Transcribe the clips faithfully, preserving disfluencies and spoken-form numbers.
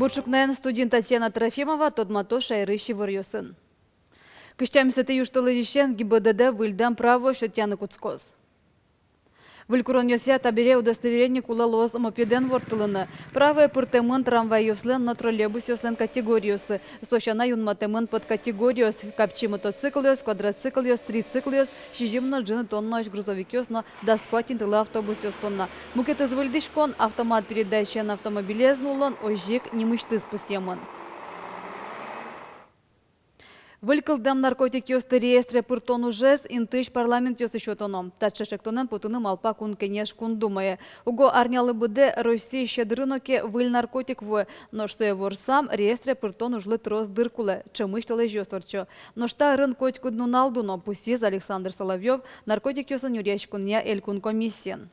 Ӵукнаен, студиын Татьяна Трофимова. Тодмато шаерысь иворъёсын. Кызь тямысэтӥ южтолэзьысен ГИБДД выльдэм правоос сётъяны кутскоз. Выль куронъёсъя табере удостоверение кулэ луоз мопедэн ворттылыны. Правое пыртэмын трамвайёслэн но троллейбусъёслэн категориоссы. Со сяна юнматэмын подкатегориос: капчи мотоциклъёс, квадроциклъёс, трициклъёс, сизьым но ӝыны тоннаозь грузовикъёс но дас куать интылы автобусъёс понна. Мукетыз выльдӥськон — автомат передачаен автомобилез нуллон, озьы ик нимысьтыз пусъемын. Выль кылдэм наркотикъёсты реестре пыртон ужез интыысь парламентъёсы сётоно. Таӵе ӵектонэн потыны малпа Кун Кенеш Кун Думае. Уго арнялы быдэ Россиысь дырын ке выль наркотик вуэ, нош сое ворсам реестре пыртон ужлы трос дыр кулэ, ӵемысь толэзьёс ортчо. Нош та ырын котькуд нунал дуно, пусйиз Александр Соловьёв наркотикъёсын нюръяськонъя элькун комиссиын.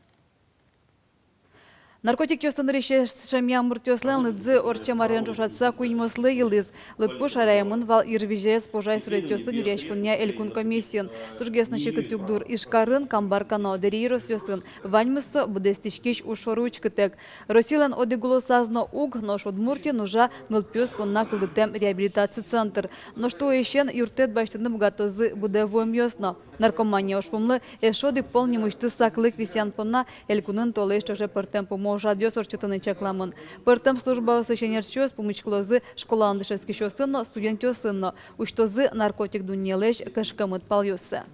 Наркотикъёсты нырысьсэ сямъям муртъёслэн лыдзы ортчем арен ӵошатыса куиньмослы йылӥз. Лыдпус шараямын вал йырвизез пожай суретъёсты нюръяськонъя элькун комиссиын. Тужгес но секыт югдур Ижкарын, Камбарка но Дэри ёросъёсын. Ваньмыз со быдэстӥськись уж шоры учкытэк. Россилэн одӥг улосаз но уг, нош Удмуртиын ужа нылпиос понна кылдытэм реабилитаци центр. Нош туэысен юрттэт басьтыны быгатозы быдэ вуэмъёс но. Наркомания ужпумлы эшшо одӥг пол нимысьтыз саклык висъян понна элькунын толэзь ӵоже пӧртэм пумо ужрадъёс ортчытыны чакламын. Пӧртэм службаосысь ӧнерчиос пумиськылозы школаын дышетскисьёсын но, студентъёсын но, усьтозы наркотик дуннелэсь кышкамыт палъёссэ.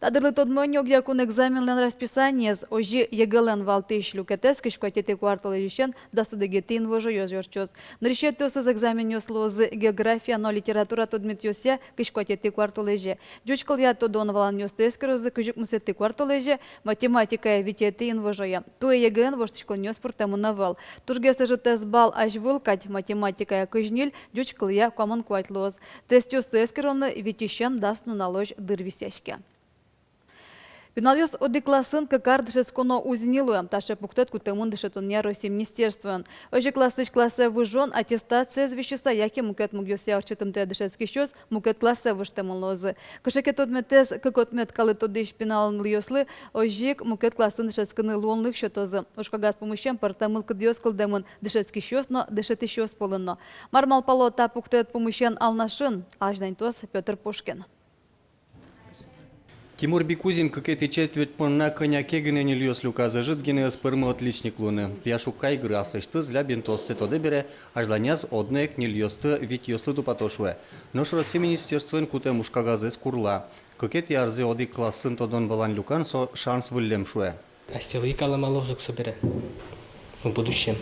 Та дырлы тодмо ини огъякун экзаменлэн расписаниез. Озьы ЕГЭ-лэн валтӥсь люкетэз кызь куатетӥ куартолэзьысен дас одӥгетӥ инвожоозь ортчоз. Нырысетӥосыз экзаменъёс луозы география но литература тодметъёсъя кызь куатетӥ куартолэзе. Ӟуч кылъя тодон-валанъёсты эскерозы кызь укмысетӥ куартолэзе, математикая — витетӥ инвожое. Туэ ЕГЭ-ын воштӥськонъёс пыртэмын ӧвӧл. Тужгес ӧжытэз балл азьвыл кадь: математикая — кызь ньыль, ӟуч кылъя — куамын куать луоз. Тестъёсты эскероны витьысен дас нуналозь дыр висъяське. Пиналъёс одӥг классын кык ар дышетсконо уз ни луэ. Таӵе пуктэт кутэмын дышетонъя Россия министерствоен. Озьы классысь классэ выжон аттестациез висьыса яке мукет мугъёсъя ортчытымтэ дышетскисьёс мукет классэ выжтэмын луозы. Кыӵе ке тодметэз кык отметкалы тодӥсь пиналъёслы озьы ик мукет классын дышетскыны луонлык сётозы. Ужкагаз пумысен пӧртэм мылкыдъёс кылдэмын дышетскисьёс но, дышетӥсьёс пӧлын но. Мар малпало та пуктэт пумысен Алнашын, азьланьтоз Пётр Пушкин. Тимур Бикузин кыкетӥ четверть понна кӧня ке гинэ ньыльёс люказ, ӧжыт гинэ ӧз пӧрмы отличник луыны. Пияш уг кайгыры, аслэсьтыз лябин туоссэ тодэ бере, азьланяз одно ик ньыльёсты витьёслы тупато шуэ. Нош Россия министерствоен кутэм ужкагазэз курла. Кыкетӥ арзэ одӥг классын тодон-валан люкан — со шанс выллем, шуэ. Асьсэлы ик аламалоз ук собере. Ну, будущем.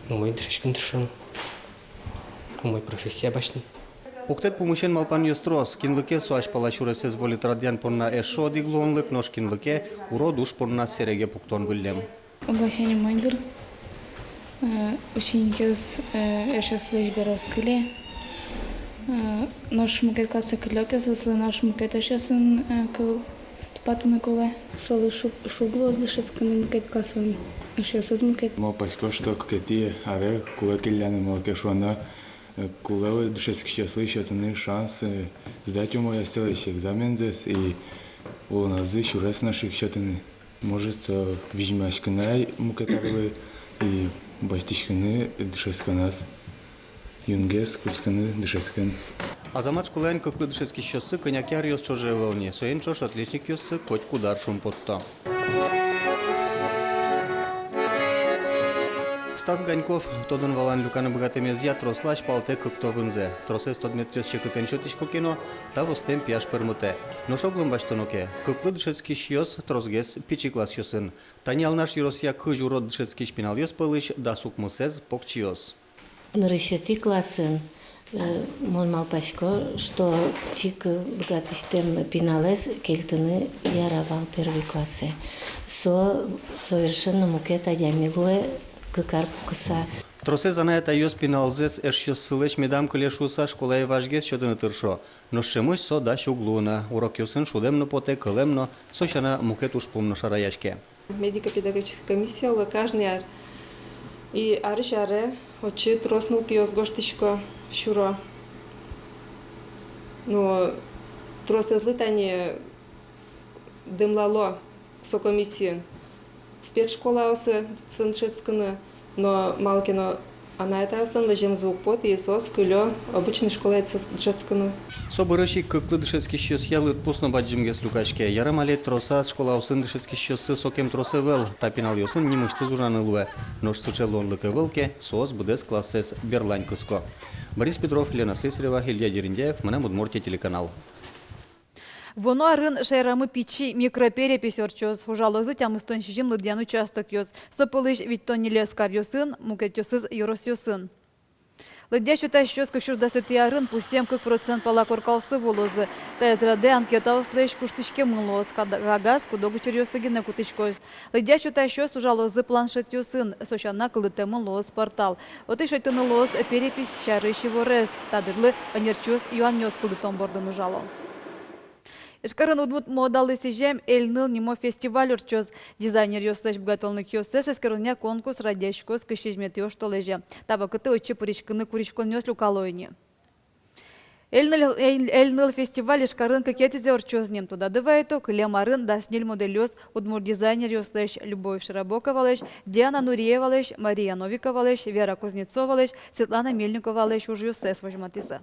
Ну, умой дышетскыны тыршоно. Умой профессия басьтыны. Пуктэт пумысен малпанъёс трос. Кинлы ке со азьпала сюресэз вольыт радъян понна эшшо одӥг луонлык, нош кинлы ке — урод уж понна сэреге пуктон выллем. Угось ини мон дыр, э, ученикъёс, э, эшъёслэсь бере ӧз кыле. Э, нош мукет классэ кыллё ке, соослы нош мукет эшъёсын, э, кыл тупатыны кулэ. Солы шуг-, шуг луоз дышетскыны мукет классын, эшъёсыз мукет. Малпасько, что кыкетӥ аре кулэ келяны, малы ке шуоно, э, кулэ дышетскисьёслы сётыны шанс, э, сдать умой асьсэлэсь экзамензэс и улоназы сюрес нош ик сётыны. Может, э, визьмаськыны ай мукет арлы и басьтӥськыны дышетсконаз. Юнгес кутскыны дышетскон. Азамат школаын кыклы дышетскисьёссы кӧня ке аръёс ӵоже ӧвӧл ни, соин ӵош отличникъёссы котькуд ар шумпотто. Стас Ганьков тодон-валан люканы быгатэмезъя трослы азьпалтэ кыкто вынзэ. Тросэз тодметъёс секытэн сётӥсько ке но, та востэм пияш пӧрмытэ. Нош оглом басьтоно ке, кыклы дышетскисьёс тросгес пичи классъёсын. Тани Алнаш ёросъя кызь урод дышетскись пиналъёс пӧлысь дас укмысэз покчиос. Нырысетӥ классын, э, мон малпасько, что чик быгатӥсьтэм пиналэз кельтыны яра вал первый классэ. Со совершенно мукет адями луэ кык ар пукыса. Тросэз анай-атайёс пиналзэс эшъёссылэсь медам кыле шуыса школае вазьгес сётыны тыршо. Нош ӵемысь со дась уг луы на. Урокъёсын шудэм но потэ, кылэм но, со сяна мукет ужпум но шараяське. Медико-педагогической комиссиялы каждый ар. И арысь аре отчы трос нылпиос гожтӥсько, сюро. Но тросэзлы тани дэмлало со комиссиын спецшколаосын дышетскыны, но малы ке но Анай-атайёслэн лэземзы уг поты, и соос кылё обычной школае дышетскыны. Со бӧрысь ик кыклы дышетскисьёсъя лыдпус но бадӟымгес люкаське. Ярам али тросаз школаосын дышетскисьёссы сокем трос ӧвӧл, та пиналъёсын нимысьтыз ужаны луэ. Нош сыӵе луонлык ӧвӧл ке, соос быдэс классэз берлань кыско. Борис Петров, Лена Слесарева, Илья Дерендяев, «Мынам Удмуртие» телеканал. Вуоно арын шаерамы пичи микроперепись ортчоз. Ужалозы тямыстон сизьым лыдъян участокъёс. Со пӧлысь витьтон ньылез каръёсын, мукетъёсыз ёросъёсын. Лыдъясь-ӵошатӥсьёс кык сюрс дасэтӥ арын пусъем кык процент пала коркаосы вуылозы. Таяз радэ анкетаослэсь куштӥськемын луоз, када-, кагаз куд-ог учыръёсы гинэ кутӥськоз. Лыдъясь-ӵошатӥсьёс ужалозы планшетъёсын, со сяна кылдытэмын луоз портал. Отысь шедьтыны луоз перепись сярысь иворез. Та дырлы ӧнерчиос юанъёс кылдытон бордын ужало. Ижкарын удмурт модалы сӥзем «Эльныл» нимо фестиваль ортчоз. Дизайнеръёслэсь быгатонлыкъёссэс эскеронъя конкурс радъяськоз кызь сизьыметӥ оштолэзе. Та вакытэ отчы пыриськыны куриськонъёс люкало ини. «Эльныл», «Эль-, Эльныл» фестиваль Ижкарын кыкетӥзэ ортчоз ни. Тодады вайытом, кылем арын дас ньыль модельёс удмурт дизайнеръёслэсь: Любовь Широбоковалэсь, Диана Нуриевалэсь, Мария Новиковалэсь, Вера Кузнецовалэсь, Светлана Мельниковалэсь ужъёссэс возьматӥзы.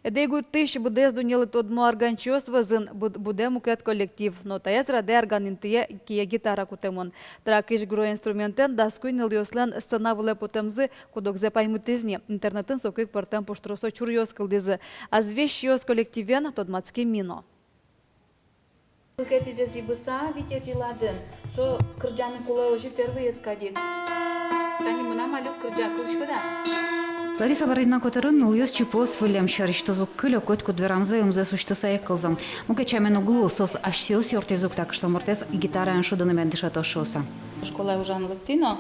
Эдэй гуртысь быдэс дуннелы тодмо арганчиос вӧзын буд-, будэ мукет коллектив, но таяз радэ арган интые кие гитара кутэмын. Тракысь гроинструментэн дас куинь нылъёслэн сцена вылэ потэмзы куд-огзэ паймытӥз ни. Интернетын соку ик пӧртэм пуштросо чуръёс кылдӥзы. Азвесьёс коллективен тодматским ми но. Кыкетӥзэ зӥбыса, витетӥ ладын. Со кырӟаны кулэ озьы первойез кадь ик. Тани мынам али уг кырӟа, кылӥськод-а? Лариса Бородина котырын нылъёс чипыос выллем, сярысьтыз уг кыльо, котькуд верамзэ ымзэс усьтыса ик кылзо. Мукет сямен уг луы, соос асьсэос ёртӥзы ук та кышномуртэз гитараен шудыны мед дышетоз шуыса. Школае ужаны лыктӥ но,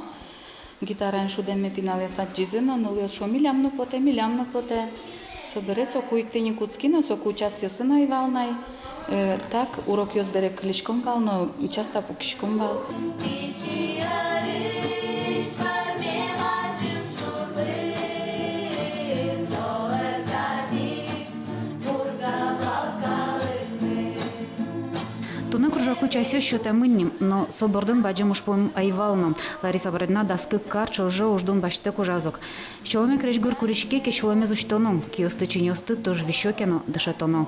гитараен шудэме пиналъёс адӟизы но, нылъёс шуо: «Милям но потэ, милям но потэ». Собере соку ик тӥни кутски но, соку часъёсы но ӧй вал на ай. Э, так, урокъёс бере кылиськом вал но, часто пукиськом вал. Туннэ кружоклы часъёс сётэмын ни, но со бордын бадӟым ужпум ӧй вал но. Лариса Бородина дас кык кар ӵоже уждун басьтэк ужаз ук. Сюлэме крезьгур куриське ке, сюлэмез усьтоно, киосты-чиньыосты туж висё ке но, дышетоно.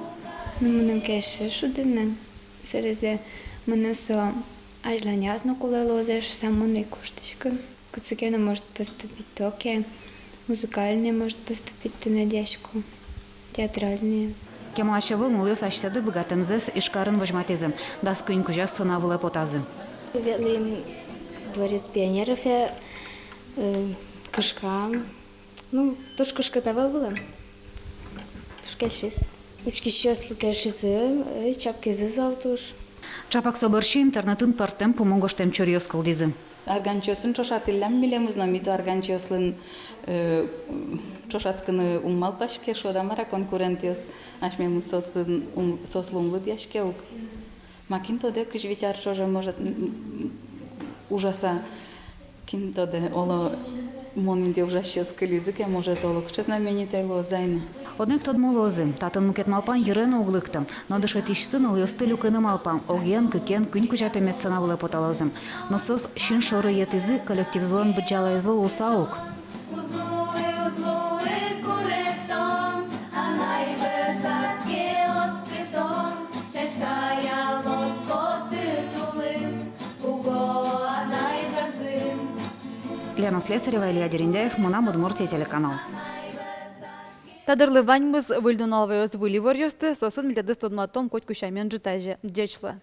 Ну, мыным кельше шудыны, сэрезэ мыным со азьланяз но кулэ луоз шуыса, мон ӧй куштӥськы. Кытчы ке но, может, поступить то ке, музыкальный, может, поступить туннэ дясько, театральный. Кемалась ӧвӧл нылъёс асьсэды быгатэмзэс Ижкарын возьматӥзы, дас куинь кузя сцена вылэ потазы. Ветлӥм Дворец пионеров, э, кышкам. Ну, туж кышкыт ӧвӧл вылэм. Туж кельшиз. Учкисьёслы кельшиз, э, чапкизы зал туж. Чапак со бӧрсьы интернетын пӧртэм пумо гожтэм чуръёс кылдӥзы. Арганчиосын ӵошатӥллям милемыз но, ми то арганчиослэн, э, ӵошатскыны ум малпаське, шуод-а, мар-а, конкурентъёс, асьмемыз соосын ум, соослы ум лыдъяське ук. Ма, кин тодэ, кызь вить ар ӵоже, может, м, м, ужаса, кин тодэ, оло, мон интые ужасьёс кылизы ке, может, оло кыӵе знаменитой луоз ай на. Одно ик тодмо луозы, татын мукет малпан йыре но уг лыкты. Но дышетӥсьсы нылъёсты люкыны малпа, огъен, кыкен, куинь кузя пе мед сцена вылэ поталозы. Но соос син шоры йӧтӥзы, коллективзылэн быдӟалаезлы луыса ук. Лена Слесарева, Илья Дерендяев, «Мынам Удмуртие» телеканал. Та дырлы ваньмыз. Выль нунал ваёз выль иворъёсты, соосын милетыз тодматом котьку сямен ӝытазе. Ӟеч луэ.